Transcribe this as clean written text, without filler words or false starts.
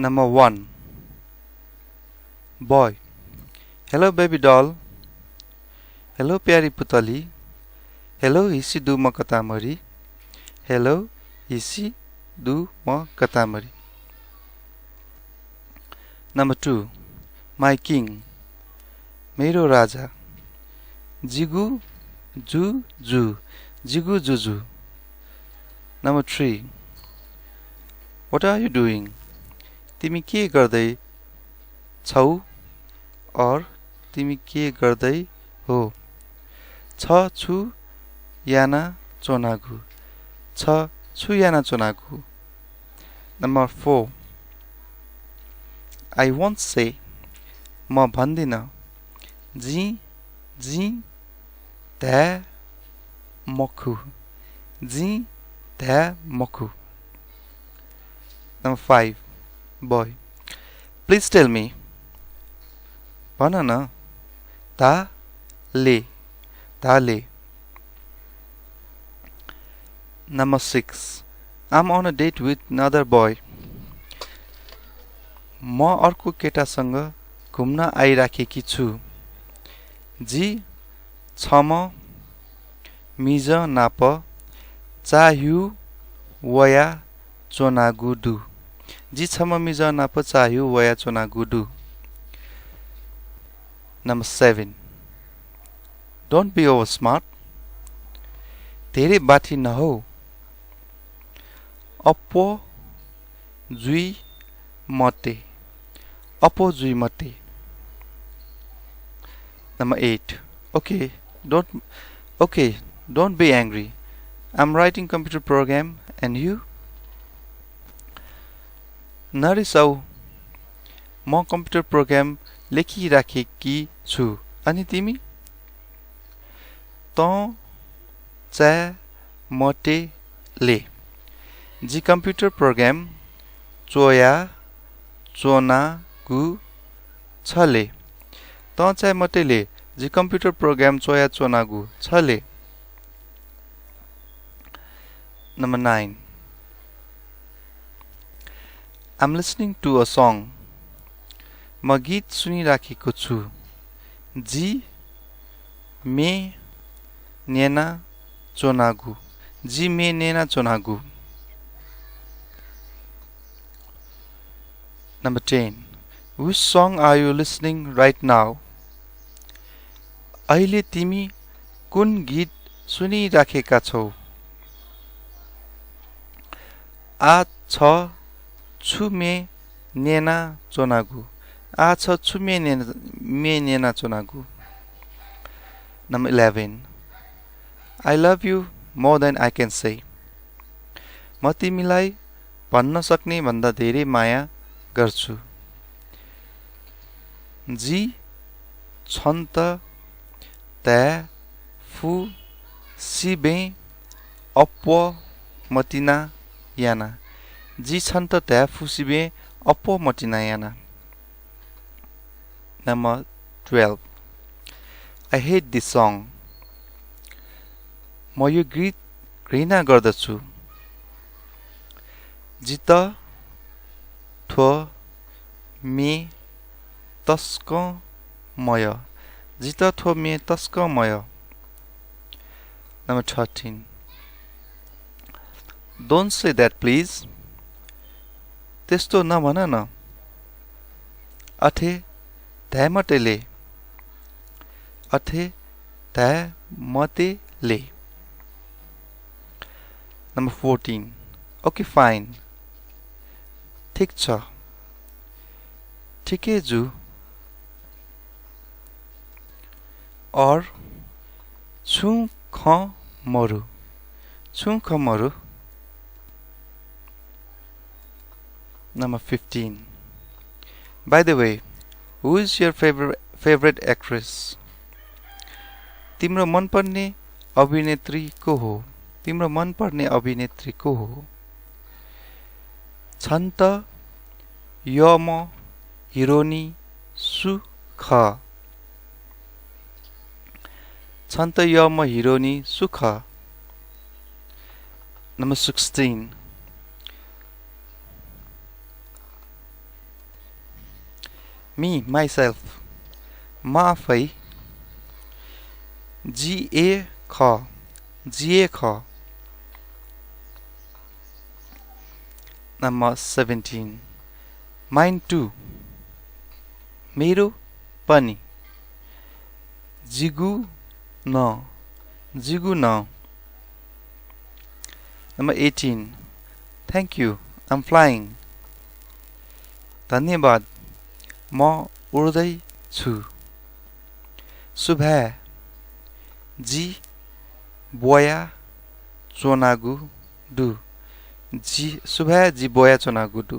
Number 1. Boy. Hello baby doll. Hello प्यारी पुतली. Hello हिसी दु म कतामरी. Hello हिसी दु म कतामरी. Number 2. My king. मेरो राजा. जिगु जु जु. जिगु जुजु. Number 3. What are you doing? तिमी के गर्दै छौ और तिमी के गर्दै हो? छ छु याना चोनागु. छ छु याना चोनागु. Number 4. I won't say. म भन्दिन. जी जी ध्या मखु. जी ध्या मखु. Number 5. Boy. Please tell me. भन न. ता ले. ता ले. Number 6. I'm on a date with another boy. म अर्को केटासँग घुम्न आइराखेकी छु. जी छम मिज नाप चाह्यु वया चोनागुडु. जी छम मिज नाप चाह्यु वया चोनागुडु. Number 7. Don't be over smart. धेरै बाठी नहौ. अपो जुई मते. अपो जुई मते. Number 8. Okay, don't be angry. I'm writing computer program and you? नरिसाउ. म कम्प्युटर प्रोग्राम लेखिराखेकी छु. अनि तिमी? त चा मटे ले. जी कम्प्युटर प्रोग्राम चोया चोना गु छले. त चा मटे ले. जी कम्प्युटर प्रोग्राम चोया चोना गु छले. Number 9. I'm listening to a song. म गीत सुनिराखेको छु. जी मे नेना चोनागु. जी मे नेना चोनागु. Number 10. Which song are you listening right now? अहिले तिमी कुन गीत सुनिराखेका छौ? आ छ छु मे नेना चोनागु. आ छ छु मे नेना चोनागु. Number 11. I love you more than I can say. म तिमीलाई भन्न सक्ने भन्दा धेरै माया गर्छु. जी छन्त ता फु सिबे अपो मतिना याना. जी छन्त ता फु सिबे अपो मतिना याना. Number 12. I hate this song. म यो गीत घृणा गर्दछु. जित ठो मे तस्क मय. जित ठो मे तस्क मय. Number 13. Don't say that please. त्यस्तो नभन न. अथे ध्यामटेले. अथे ध्यामतेले. Number 14. Okay fine. ठिक छ. ठिकै जु. और छु ख मरु. छु ख मरु. Number 15. By the way, who is your favorite actress? तिम्रो मनपर्ने अभिनेत्री को हो? तिम्रो मनपर्ने अभिनेत्री को हो? छन्त यम हिरोनी सुख. छन्त यम हिरोनी सुख. Number 16. me myself म आफै GA ख Number 17 mine too मेरो पनि जिगु न Number 18 thank you I'm flying धन्यवाद म उड्दै छु शुभा जी बोया चोनागु डु शुभा जी बोया चोनागु डु